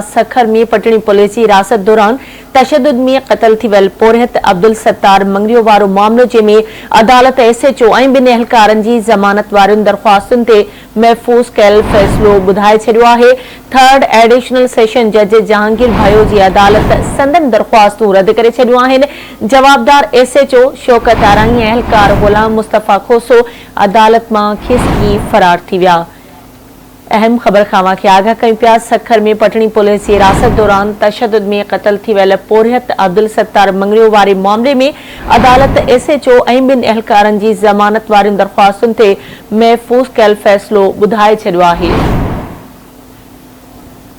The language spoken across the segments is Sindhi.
سکر ۾ پٽڻي پوليس جي حراست دوران تشدد ۾ قتل ٿي ويل پورهيت عبدالستار مڱريو وارو معاملو جنهن ۾ عدالت ايس ايڇ او ۽ ٻن اهلڪارن جي ضمانت وارين درخواستن تي محفوظ ڪيل فيصلو ٻڌائي ڇڏيو آهي ٿرڊ ايڊيشنل سيشن جج جهانگير ڀيو جي عدالت سندن درخواستون رد ڪري ڇڏيون آهن جوابدار S H O Shaukat Arain ۽ اهلڪار غلام مصطفيٰ کوسو عدالت مان کسڪي فرار ٿي ويا. اهم خبر کان اوهان کي آگاهه ڪيون پيا، سکر ۾ پٽڻي پوليس جي حراست دوران تشدد ۾ قتل ٿي ويل پورهيت عبدالستار مڱريو واري معاملي ۾ عدالت ايس ايڇ او ۽ ٻن اهلڪارن جي ضمانت وارين درخواستن تي محفوظ ڪيل فيصلو ٻڌائي ڇڏيو آهي.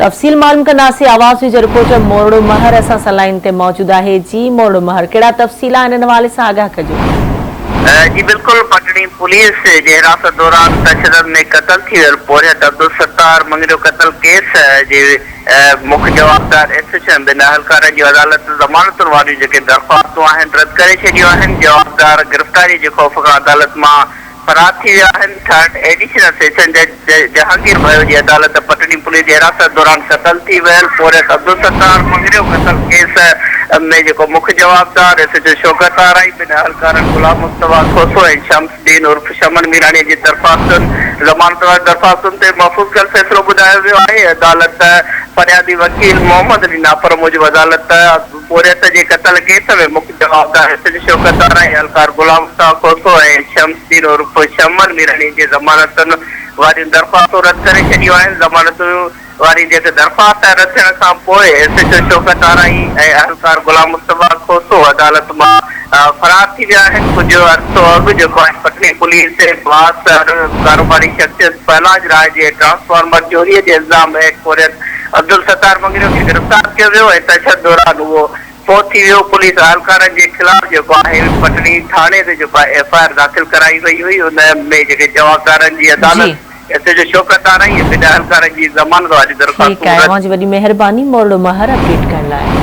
تفصيل معلوم ڪنداسين، آواز نيوز جو رپورٽر مورڙو مهر اسان سان لائين تي موجود آهي، جي مورڙو مهر ڪهڙا تفصيل آهن ان حوالي سان آگاهه ڪجو. جي بلڪل پٽڻي پوليس جي حراست دوران تشدد ۾ قتل ٿي ويل پورهيت عبدالستار مڱريو قتل ڪيس جي مک جوابدار ايس ايڇ ۽ ٻن اهلڪارن جون عدالت ضمانتن واريون جيڪي درخواستون آهن رد ڪري ڇڏيون آهن جوابدار گرفتاري جي خوف کان عدالت مان فرار ٿي ويا آهن، ٿرڊ ايڊيشنل سيشن جج جهانگير ڀيو جي عدالت پٽڻي پوليس جي حراست دوران قتل ٿي ويل پورهيت عبدالستار مڱريو قتل ڪيس ۾ جيڪو مک جوابدار ايس ايڇ او شوڪت آرائي ٻن اهلڪارن غلام مصطفيٰ کوسو ۽ شمس الدين عرف شمن ميراڻي جي درخواستن ضمانت وارين درخواستن تي محفوظ ڪيل فيصلو ٻڌايو ويو آهي، عدالت فريادي وڪيل محمد علي ناپر موجب عدالت پورهيت جي قتل ڪيس ۾ مک جوابدار حسن شوڪت آرائي، اهلڪار غلام مصطفيٰ کوسو ۽ شمس الدين عرف شمن ميراڻي جي ضمانتن واريون درخواستون رد ڪري ڇڏيون آهن. ضمانتن واري جيڪ درخواست رد ٿيڻ کان پوء S H O Shaukat Arai ۽ اهلڪار غلام مصطفيٰ کوسو عدالت مان فرار ٿي ويا آهن. ڪجهه عرصو اڳ جيڪو آهي پٽني پوليس بااثر ڪاروباري شخصيت پهلاج راء جي ٽرانسفارمر چوري جي الزام هيٺ پورهيت عبدالستار مڱريو کي گرفتار ڪيو ويو ۽ تشدد دوران اهو فوت ٿي ويو، پوليس اهلڪارن جي خلاف جيڪو آهي پٽڻي ٿاڻي تي جيڪو آهي ايف I R داخل ڪرائي وئي هئي ان ۾ جيڪي جوابدارن جي جي. عدالت ايس ايڇ او شوڪت آرائي ۽ ٻن اهلڪارن جي ضمانت واري ٺيڪ درخواستون آهي رد اوهان جي وڏي مهرباني مورڙو مهر اپڊيٽ ڪرڻ لاء.